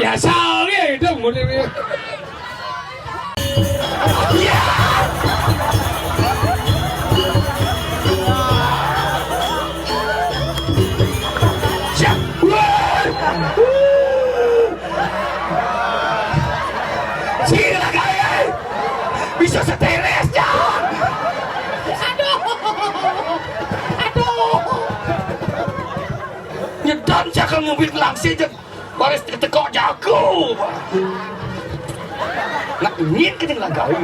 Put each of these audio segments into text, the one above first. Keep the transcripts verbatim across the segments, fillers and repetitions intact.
Asal ya, itu ngene iki. Siap. Wah. Sila kae. Bisa stres, Jan. Aduh. Aduh. Nyedan cakal ngubit langsing, Jan. Baris tekok jago. Nak nyit ke tengah gawe.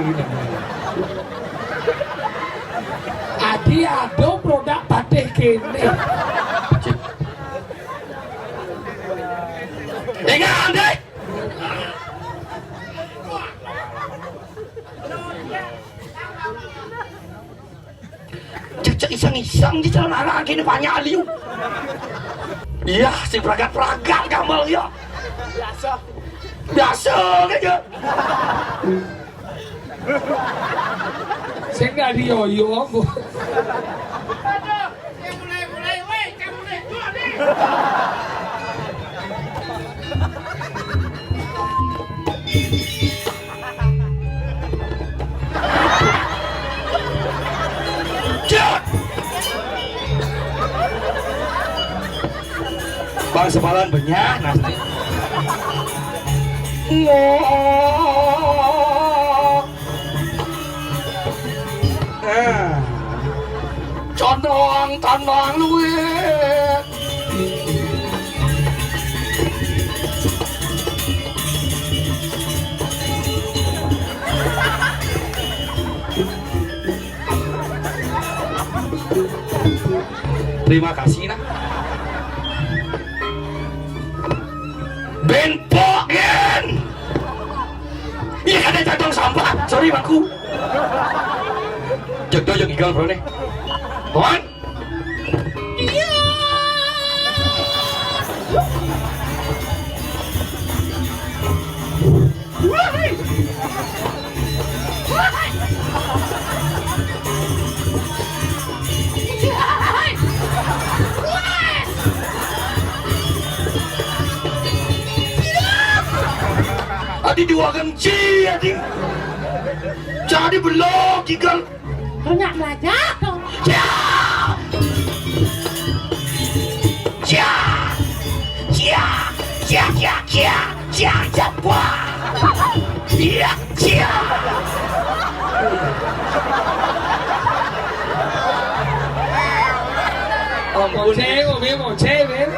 Adi ado produk patih kene. Dengar, Dik. Cecek iseng-iseng di celana anak gini banyak liu. Iya, sing pragat-pragat gambar ya. Biasa. Biasa aja. Sing gak diyoyo, Bu. Bang sepalan banyak nasi. Wah. Eh. Condong tanang luwih. Terima kasih, nah. Benpok, Gen. Iya, ada jatuh sampah. Sorry, Bangku. Jogdo yang igal, bro, nih. Kawan. Iya. Wahai. Wahai. Wahai. Adi dua genci, adi. Jadi belok, igal. Banyak belajar dong. Cia! Cia! Cia! Cia, cia, cia! Cia, cia, wah! Iya, cia! Ampun. Mau cewek, Bim, mau cewek, Bim.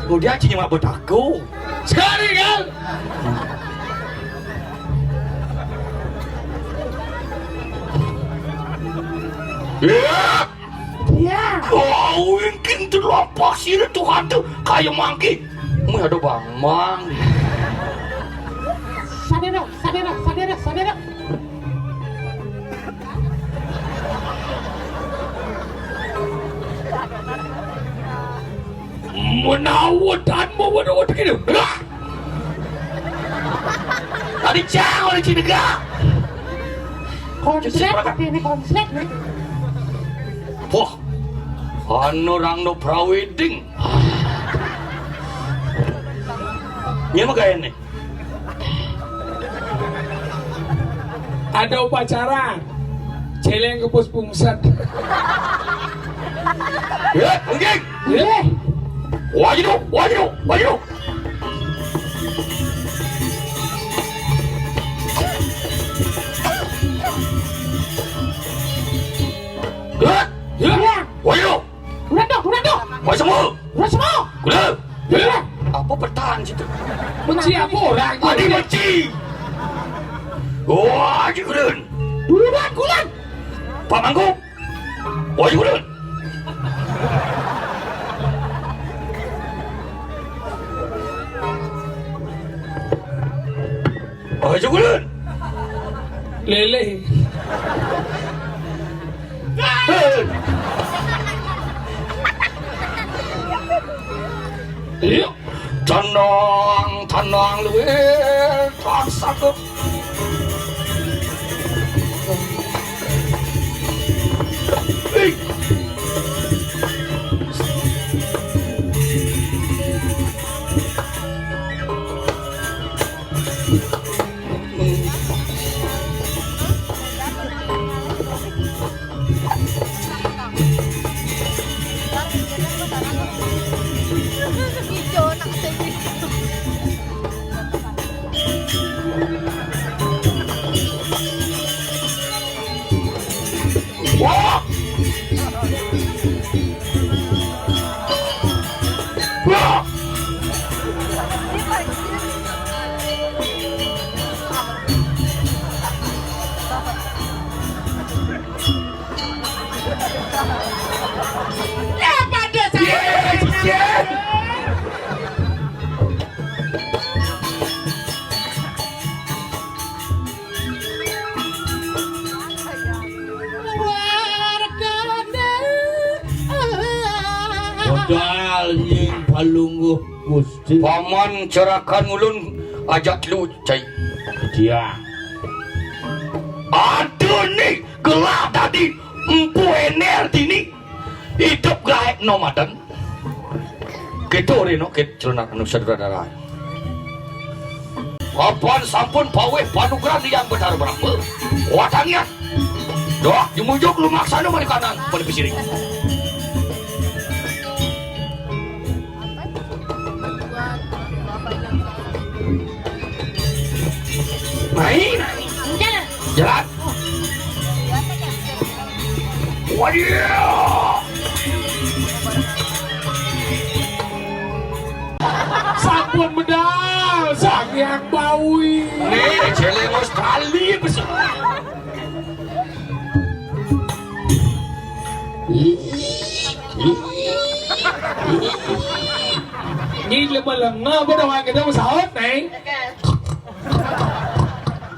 Udah, cuma buat aku. Sekali, kan? Ya. Ya. Oh, mungkin terlampau sini tuh hantu kayak mangki. Mau ada bang mang. Sadero, sadero, sadero, sadero. Menawa dan mau ada kene. Lah. Tadi cang oleh Cinega. Konslet, ini konslet nih. Wah. Anu rang no praweding. Ini mah kayak nih. Ada upacara. Celeng kepus pungset. Ya, anjing. Ya. Wajib dong, wajib dong, wajib dong. Gerak. Ya. Ya. Wajib dong. Udah tuh, udah tuh. Wajib semua. Udah semua. Udah. Udah. Apa bertahan situ? Benci apa orang? Adi benci. Wajib, Gun. Duluan, Gulan. Pak Mangkuk. Wajib, Gun. Wajib, Gun. Lele. Iya. Tenang, tenang, luwih. Tak sakit. Hei. Dal nying palungguh Gusti. Paman cerakan ulun ajak lu cai. Dia. Aduh ni gelah tadi empu ener dini. Hidup gaek nomaden. Kita rino kit celana anu sadara-dara. Apan sampun paweh panugrahan Hyang Batara Brahma. Watangian. Dok, jumujuk lumaksana mari kanan pada pisiring. Mai, mai. Jalan. Jalan. Waduh. Sampun medal Sang Hyang Bawi. Nih, celeng sekali besar. Ini lemah-lemah apa dah orang kita besaut, Neng?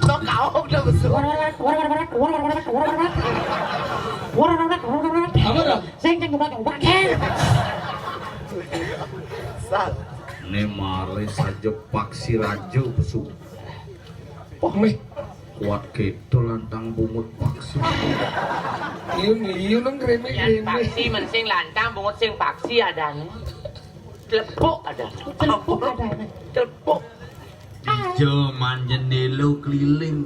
Sok kaok dah besar. Apa dah? Sing, sing, gebrak, gebrak, eh. Sal. Ini mari saja paksi raja besuk. Wah, meh. Kuat kita lantang bungut paksi. Liun, liun, nang kremeh, Yan kremeh. Paksi mensing lantang, bungut sing paksi adanya. Telepuk adanya. Telepuk adanya. Telepuk. Jaman jendela keliling.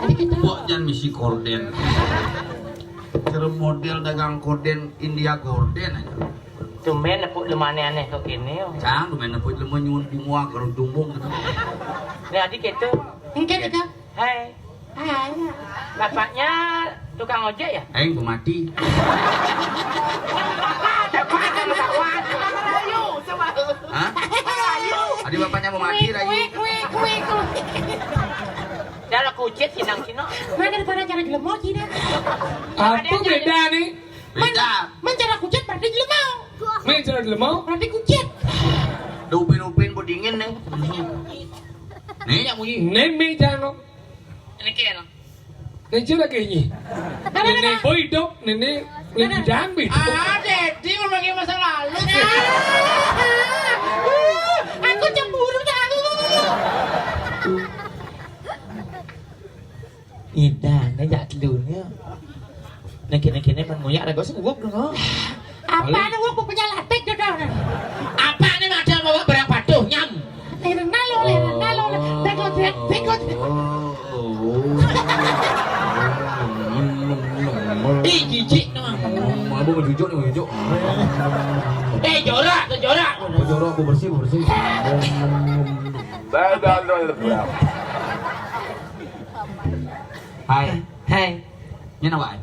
Ada kita. Kok jan misi korden. Cara model dagang korden India Gorden aja. Tumben nepuk lemah aneh-aneh kok gini, oh. Cang, tumben nepuk lemah nyuwun bunga, garung tumbung gitu. Ini adik itu. Mungkin itu. Hai. Hai. Bapaknya tukang ojek ya? Aing pemati. Ada apa ada ketawa? Rayu, coba. Hah? Rayu. Ada bapaknya pemati, Rayu. Wik, wik, wik, wik. Dah lah kucit sinang sino. Mana daripada cara jelema Cina? Apa beda nih? Beda. Men cara kucit berarti jelema. Men cara jelema berarti kucit. Ada upin-upin bu dingin nih. Nih yang bunyi. Nih mi jano. Ini kena. Nih cara kayaknya. Nenek boy dok, nenek lebih dangbi. Ah, Dedi berbagi masa lalu. Aku cemburu tahu. Indah, ngajak dulunya. Nek kene-kene men ngoyak rego sing uwuk dulu. Apa nih uwuk punya latik dodol? Apa nih ada bawa barang patuh nyam? Leren nalo, leren nalo, bengkot, bengkot. Ih, jijik no. Apa mau jujur nih, jujur? Eh, jorak, tuh jorak. Apa jorak, aku bersih, aku bersih. Baik, baik, baik, baik. Hai. Hai. Ini apa?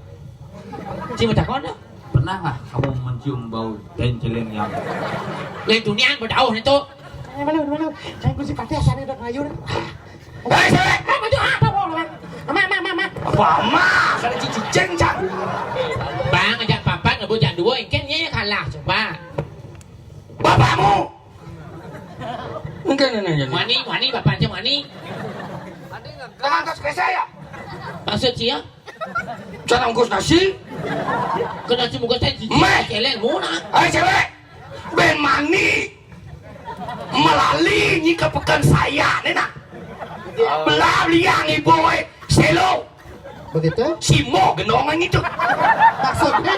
Cium tak kono? Pernah nggak kamu mencium bau tencelen yang? Lain dunia berdauh itu. Eh, malu, malu. Jangan kunci pati asalnya udah ngayur. Hei, cewek! Eh, maju, ah, apa, apa, apa? Ama, ama, ama, ama. Apa ama? Saya cuci cengcang. Bang, ajak papat ngebut jam dua, engken ye kalah, coba. Bapakmu. Engken, engken, engken. Wani, wani, bapaknya wani. Dengan tas kesa ya? Maksud sia? Cara ungkus nasi? Kena si muka saya jijik, Meh. Keleng, muna. Hai, cewek. Ben mani. Melali nyi ke peken saya, nih, nah. Belah liang ibu, eh. Selo. Begitu? Simo gendongan itu. Maksudnya?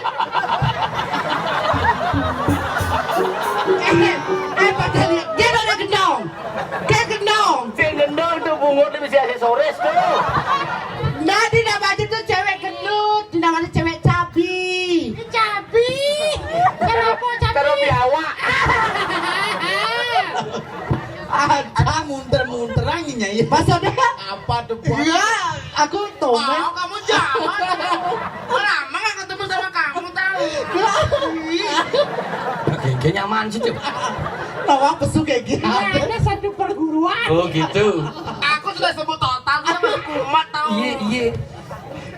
Eh, eh, apa tadi? Dia ada gendong. Dia gendong. Sing gendong tuh bungut bisa aksesoris tuh. Nah, di nama aja tuh cewek gendut, di namanya cewek cabi. Cabi. Kenapa cabi? Taruh biawak. Ada munter-munteran ini ya. Maksudnya? Apa tuh, Bang? Enggak, aku tomen. Oh, kamu jangan. Lama nggak ketemu sama kamu, tahu? Kayak nyaman sih, Cuk. Tawa pesu kayak gitu. Iya, ada satu perguruan. Oh, gitu. Aku sudah sebut total, dia mah kumat, tahu. Iya, iya.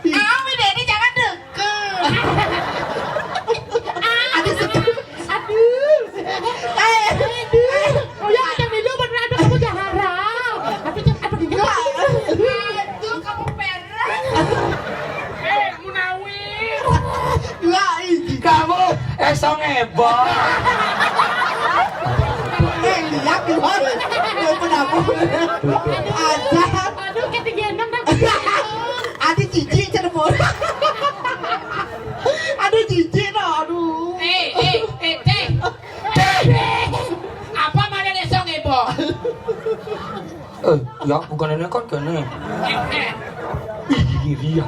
Awi deh, ini jangan deket. Aduh, aduh. Aduh. Eh, aduh. Oh ya, ada video beneran ada kamu jahara. Aduh, aduh, aduh. Aduh, kamu peres. Eh, Munawir. Lah, iki. Kamu esong ebon. Eh, lihat di luar. Mau penabung. Ada. Aduh, ketinggian dong. Ada cici cenah. Ada cici no, aduh. Eh, eh, eh, teh. Teh. Apa mana lesong ibu? Eh, ya bukan ini kan kene. Ih, iya.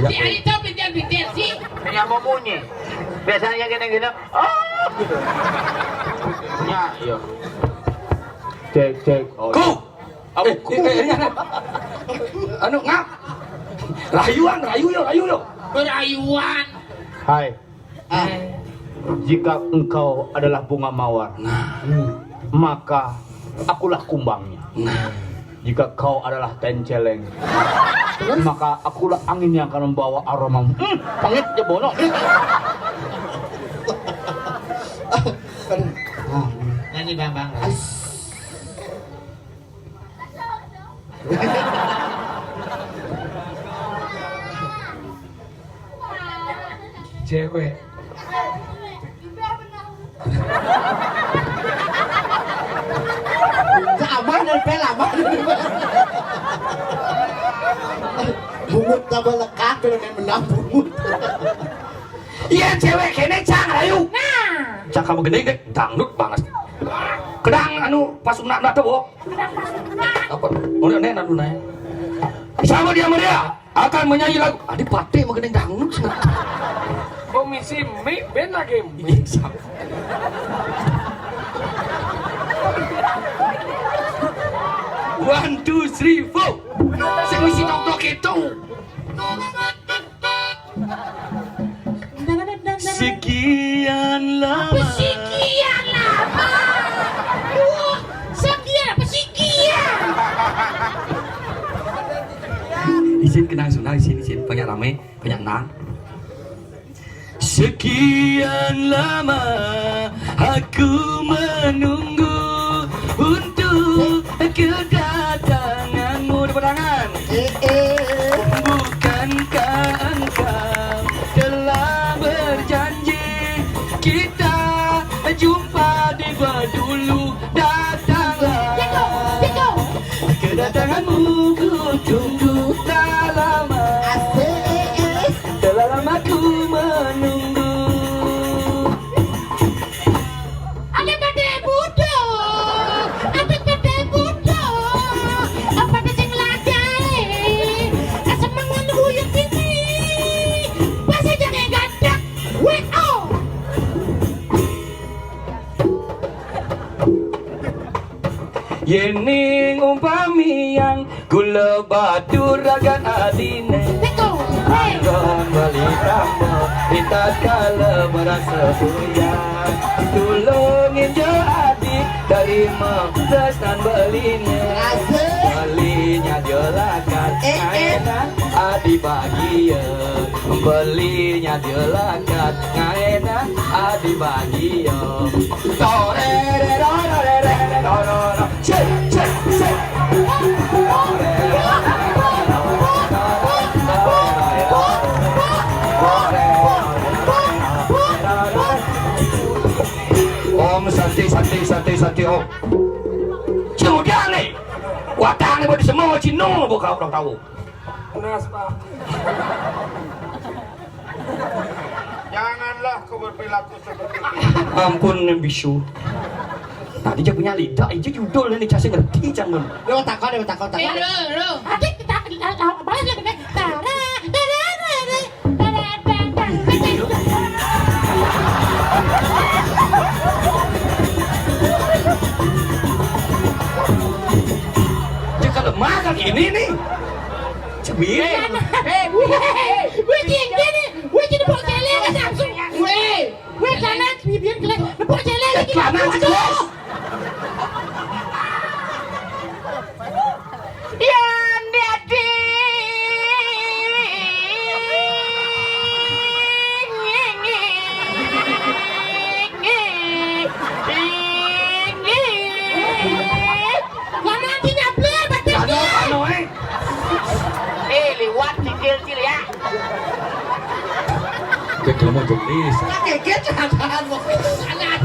Ya. Di hari itu pindah-pindah sih. Yang mau bunyi. Biasanya gini-gini. Oh, gitu. Ya, iya. Cek, cek. Oh, ku. Iya. Eh, eh, eh, eh, anu ngap. Rayuan, rayu yo, rayu yo. Berayuan. Hai. Ah. Jika engkau adalah bunga mawar, nah, maka akulah kumbangnya. Nah. Jika kau adalah tenceleng, maka akulah angin yang akan membawa aroma. Hmm, pangit ya bono. Aduh. Ah. Nyanyi Bambang. Cewek. Aman dan pel aman. Bungut tambah lekat kalau main menang bungut. Iya, cewek kene cang rayu. Nah. Cang kamu gede deh, dangdut banget. Kedang anu pas unak unak tuh. Apa? Oh, ini anu naik. Sama dia sama dia akan menyanyi lagu. Adi pate mau gede dangdut. Komisi mi ben lagi. Iya, sama. One, two, three, four. Sing misi tok-tok itu. Sekian lama. Apa sekian lama? Wah, sekian apa sekian? Isin kenang sunah, isin, isin. Banyak rame, banyak nang. Sekian lama aku menunggu untuk kedatanganmu. Tepuk tangan. Eh, eh. Bukankah engkau telah berjanji kita jumpa di dulu? Datanglah. Kedatanganmu ku tunggu tak lama. Asik. Telah lama ku menunggu. Ada pada bodoh, ada pada bodoh, apa ada sing lagi? Semangat uyut ini, pas aja kayak ganteng. W O. Yening umpami yang kula batur ragan adine. Betul. Hey. Anggon beli tambah, di tatkala merasa puyang. Tulungin je adik, terima tresnan beline. Asik. Belinya je lakat, eh, eh, enak, adik bahagia. Belinya je lakat, ngaena adi bahagia. Torere rororere rororo. Cek, cek, cek. Om Santi, Santi, Santi, Santi, Om. Cek udah nih. Watang nih mau disemua, Cino, buka orang tahu. Nas, Pak. Janganlah kau berperilaku seperti itu. Ampun, Neng Bisu. Tadi dia punya lidah, itu judul ini, saya ngerti, jangan. Lo takut, lo takut, takut. Eh, lo, lo. Adik, kita, kita, kita, balas lagi, Neng. Tara, tara, tara, tara, tara, tara. Dia kalau makan ini nih. Cemil. Hei, hei, hei. Weh, weh, weh, weh, jadi bawa kelek aja langsung. Weh, weh, kanan, bibir kelek. Bawa kelek lagi. Kanan, jelas. Yang di hati. Lama hatinya blur, batasnya. Anu, anu, eh. Eh, liwat sikil, Cil, ya. Cek kamu tulis. Kaget, jangan mau. Anak.